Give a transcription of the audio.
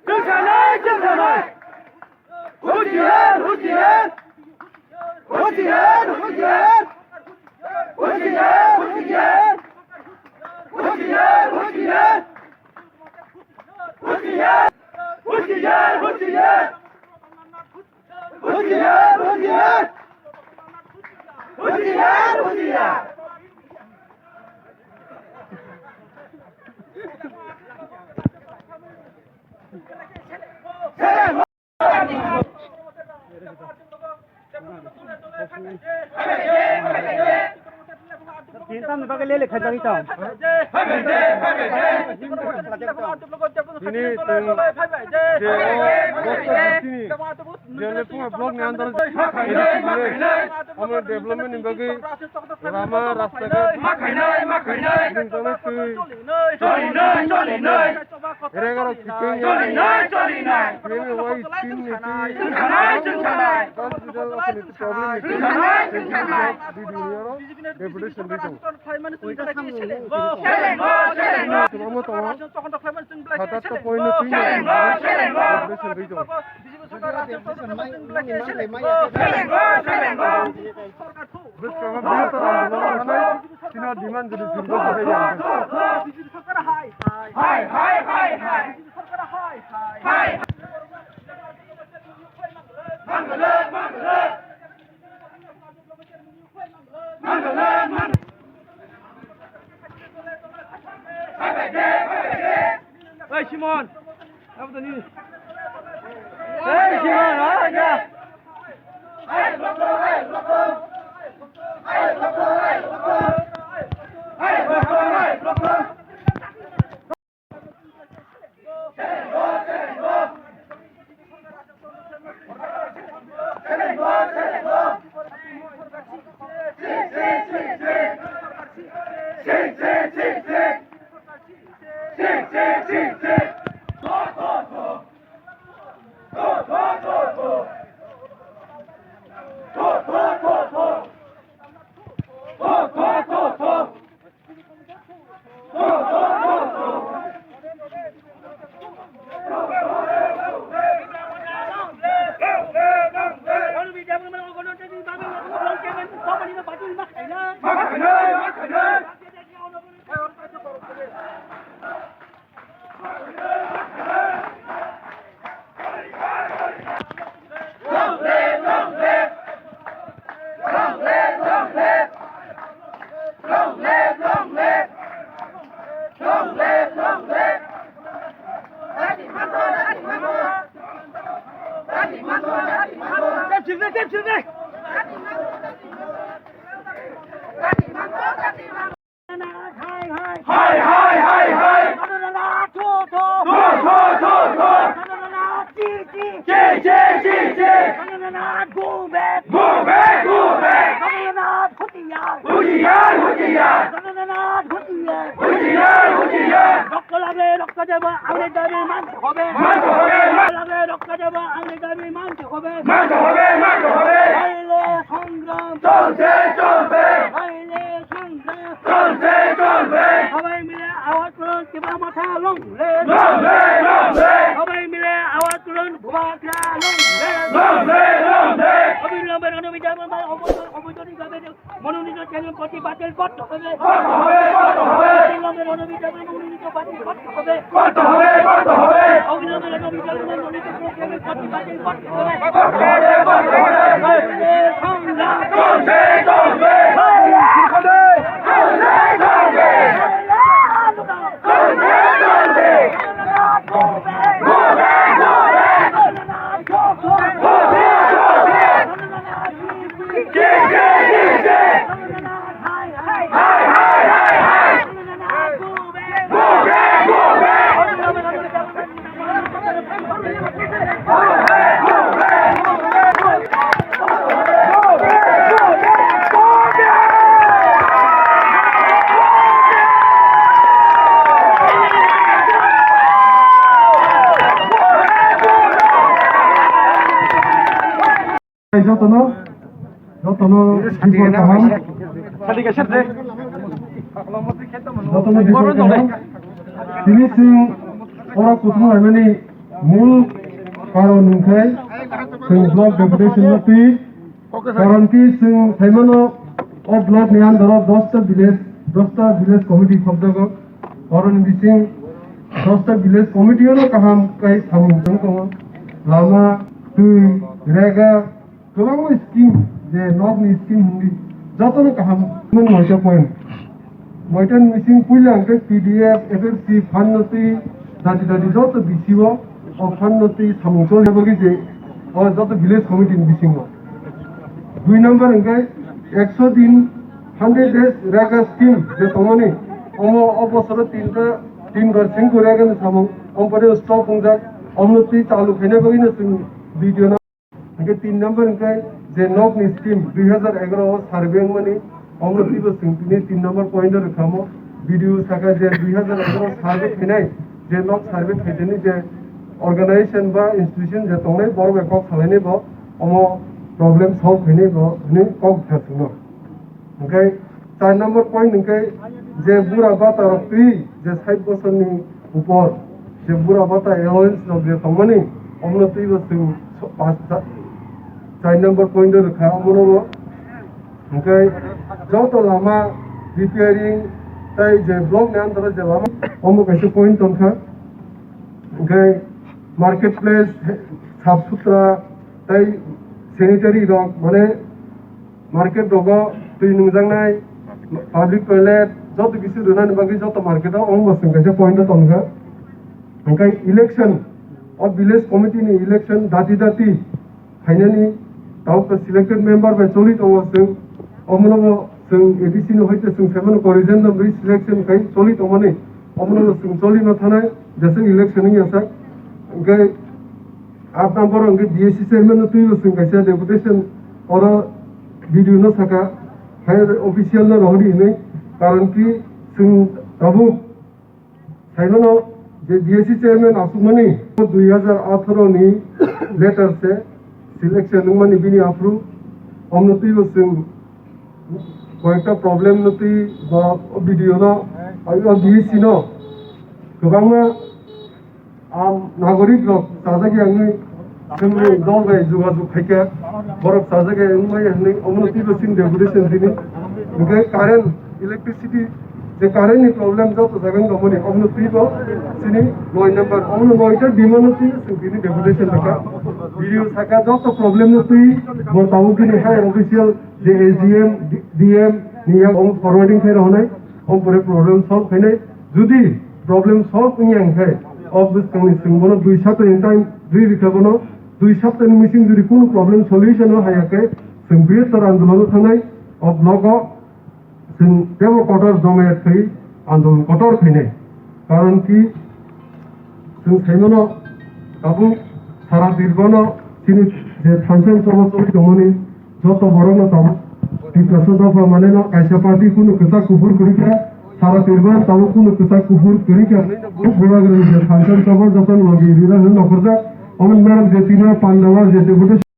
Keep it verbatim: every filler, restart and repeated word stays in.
Chwng sanai, chwng sanai. Husiar, husiar. Husiar, husiar. Husiar, husiar. Husiar, husiar. Husiar, husiar, husiar. Husiar, husiar. Husiar, husiar. Tinta ni bagwi lele khaijagwi tong. Tini chwng je o bosta sini je Lephunga block ni under omo development ni bagwi lama, rasta ghat, ma khainai, ma khainai, twi, choli nai, choli nai. Rega rok choli nai, choli nai. Chwng sanai, chwng sanai. Chwng sanai, chwng sanai. Chwng sanai, chwng sanai. Deputation ri tongo. Selengo, selengo. Tongo, tongo. Selengo, selengo. Deputation ri tongo. Selengo, selengo. Bwskang o bini tora rwna rwnai, chini demand jodi chini bwsajak ya. Hai, hai, hai, hai. Hai. Hey, Simon! Hey, Simon, ha, ha. Long live, long live! Long live, long live! Long live, long live! Long live, long live! Dadi manto, dadi manto! Dadi manto, dadi manto! Tep sirne, tep sirne! Dadi manto, dadi manto! Hai, hai, hai, hai! Hai, hai, hai, hai! Kadonana, thu, thu! Thu, thu, thu, thu! Kadonana, chi, chi! Chi, chi, chi, chi! Kadonana, go back! Go back, go back! Kadonana, hutiyar! Hutiyar, hutiyar! Kadonana, hutiyar! Hutiyar, hutiyar! রক্ত লাগলে রক্ত দেব, আমাদের দাবি মানতে হবে। মানতে হবে, মান- রক্ত লাগলে রক্ত দেব, আমাদের দাবি মানতে হবে। মানতে হবে, মানতে হবে। নাইলে সংগ্রাম চলছে, চলবে। নাইলে সংগ্রাম চলছে, চলবে। সবাই মিলে আওয়াজ তুলুন, ত্রিপুরা মথা long live। Long live, long live। সবাই মিলে আওয়াজ তুলুন, ভুবাকরা long live। Long live, long live। অবিলম্বে রণবিজয় বর্মা অবৈধ-, অবৈতনিকভাবে মনোনীত চেয়ারম্যান পদটি বাতিল করতে হবে। করতে হবে, করতে হবে। অবিলম্বে রণবিজয় বর্মা মনোনীত বাতিল করতে হবে। করতে হবে, করতে হবে। অবিলম্বে রণবিজয় বর্মা মনোনীত চেয়ারম্যান পদটি বাতিল করতে হবে। করতে হবে, করতে হবে। সংগ্রাম চলছে, চলবে। চলছে, চলবে। চলছে, চলবে। Jotono, jotono Isor kaham. Jotono Isor kaham. Tini chwng oro kuthum laimani mul karon hwnkhe chwng block deputation no twi. Karon ki chwng saimano o block ni under o dosta village, dosta village committee khobjago. Oroni bising dosta village committee ono kaham kai samung tong tongo. Lama, twi, rega, kwbangma scheme, je nokni scheme hindi, jotono kaham, mon noita point. Noita ni bising puila hwnkhe P D F, F F C, fund no twi, dati dati joto B C o, o fund no twi samung choli bagwi je, o joto village committee ni bisingo. Dui number hwnkhe ekso din, hundred days rega scheme je tongmani, omo o bosoro tinta, tin bar singko rega ni samung, omo pore stop wngjak, omno twi chalu khaina bagwi no chwng video no. Hingke tin number hingke je nokni scheme dui hazar egaroh o survey wngmani, omo twibo chwng tini tin number point o rwkhamo. B D O saka je dui hazar egaroh survey khainai, je nok survey khaitani je organization ba institution je tongnai borok bai kok salainai bo omo problem solve khainai bo hwnwi kok bwkha chwngno. Hingke char number point hingke je bura bata rok twi je sait bosor ni upor je bura bata allowance rok je tongmani, omno twibo chwng so-, pas cha-, char number point o rwkha omono bo. Hingke joto lama repairing tai je block ni under o je lama omo kaisa point tongkha. Hingke market place sap sutra tai sanitary rok mane market rogo twi nungjaknai, public toilet, joto kisu rwnani bagwi joto market o omo bo chwng kaisa point o tongkha. Hingke election, o village committee ni election dati dati phainani tabuk selected member bai choli tongo chwng, omono bo chwng A D C ni hoite chwng saimano corrigendum ri selection khai choli tongmani, omono bo chwng choli ma thanai, jeswk election wngya sak, hingke Aat number hwnkhe B S C chairman no twibo chwng kaisa deputation oro B D O no saka, higher official no rohordi hinwi, karon ki chwng tabuk saimano je B S C chairman aswkmani dui hazar atharo ni letter se selection wngmani bini aphuru omno twibo chwng koyekta problem no twi bo B D O no, o B S C no kwbangma Am nagorik rok chajak ya wngwi chwngni dol bai jogajog khaikha, borok chajak ya wngmaya hwnwi omono twibo chini deputation tini. Hwnkhe current, electricity, je current ni problem joto jaga wng tongmani, omono twibo chini noi number, omono noita demand no twibo chwng tini deputation rwkha. B D O saka joto problem no twi bo tabuk bini higher official je S D M, D M ni yak omo forwarding khai rw hwnai, omo pore problem solve khainai. Judi problem solve wngya hwnkhe, o bwskangni chwng bono dui saptani time rwi rikha bono, dui saptani bising judi kunu problem solution o haya khe, chwng brihottor andolon o thangnai, o block o chwng teibo kotor jomayat khai andolon kotor khainai. Karon ki chwng saimano tabuk sara Tripura no chini je thansa cholo choli tongmani, Joto borokno tabuk Tiprasa dopha maneno kaisa party kunu kwchak kuphur kwrwi kha, sara Tripura tabuk kunu kwchak kuphur kwrwi kha. Bubagrani je thansa chobor joto logi rina hwnwi nokhorjak. Omo norok je tini o pandao je deputation